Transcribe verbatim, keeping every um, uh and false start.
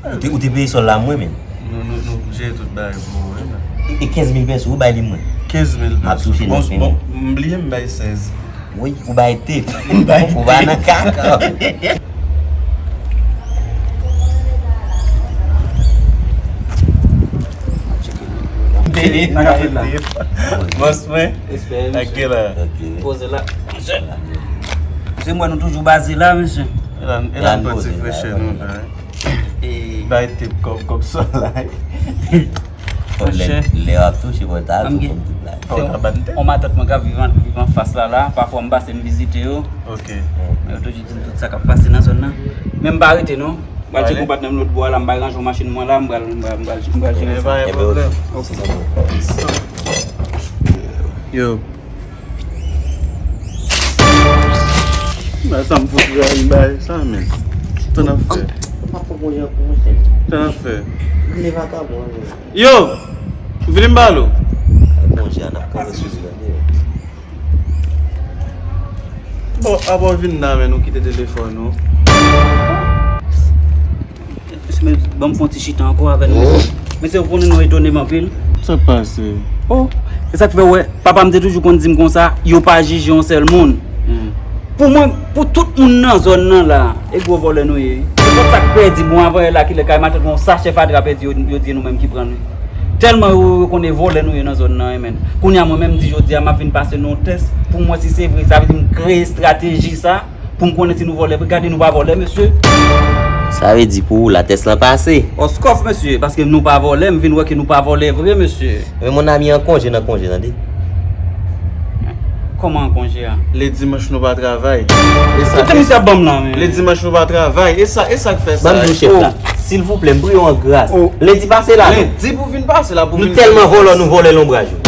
Ou te, ou te peye sòl la mwen menm. Nou, nou, nou jere tout bagay pou ou, wi, men. E, e kenz mil peso, ou bay li mwen. Kenz mil peso. M ap touche nèf mil. Bon, bon, m bliye m bay sèz. Wi, ou bay tip. M bay tip. Ou pa nan kaka. Bòs mwen. Respè, mesye. Poze la. Se mwen nou toujou baze la, mesye. E la, e la, nou pran ti frechè nou la. Bay tip kòb, kòb sòl la. Lè, lè w ap touche pòtav, ou konn tout la. Fò w ta ban tip. On matant mwen k ap viv an, viv anfas la, la. Pafwa m pase m vizite yo. Ok. Men yo toujou di m tout sa k ap pase nan zòn nan. Men m pa rete non. M pral tcheke yon patnè m lòt bò a la, m pral ranje yon machin mwen la, m pral, m pral, m pral, m pral jere sa. Pa gen pwoblèm. Ok. Yo. Bay sa m fout ray bay sa, men. Sa n ap fè? Ou pa pran konje ankò, monchè. Sa n ap fè? Rele vakabon an, men. Yo! Vini m pale w. Konje a, n ap kanpe sou li, tande. Bon, apre w vin la, men nou kite telefòn ou. Mesye, ban m fè yon ti chita ankò avè nou, mesye. Mesye, ou konnen nou etone m anpil. Sa k pase? Oh, e sa k fè, wè, papa m te toujou konn di m konsa, yo pa jije yon sèl moun. Pou mwen, pou tout moun nan zòn nan la, e gwo vòlè nou ye. Nenpòt sa k pèdi, bon, avan yè la, kilè kay matant yon sachè fatra pèdi, yo, yo di e nou menm ki pran li. Tèlman yo, yo konnen vòlè nou ye nan zòn nan, men. Kounye a, mwen menm, m di jodi a, m ap vin pase nou yon tès pou m wè si se vre. Sa vle di m kreye estrateji sa. Pou m konnen si nou vòlè vre, gade nou pa vòlè, mesye. Sa vle di pou ou la, tès lan pase? Oskòf, mesye, paske nou pa vòlè, m vin wè ke nou pa vòlè vre, mesye. Men mon ami an konje nan konje, tande. Kòman an konje a? Le dimanch nou pa travay. E sa, kite misye ap ban m la, men. Le dimanch nou pa travay. E sa, e sa k fè sa? Ban m di w chèf la. Silvouplè, m priye w an gras. Lendi pase la, non? Lendi pou vin pase la, pou vin. Nou tèlman vòlò, nou vòlè lonbraj ou.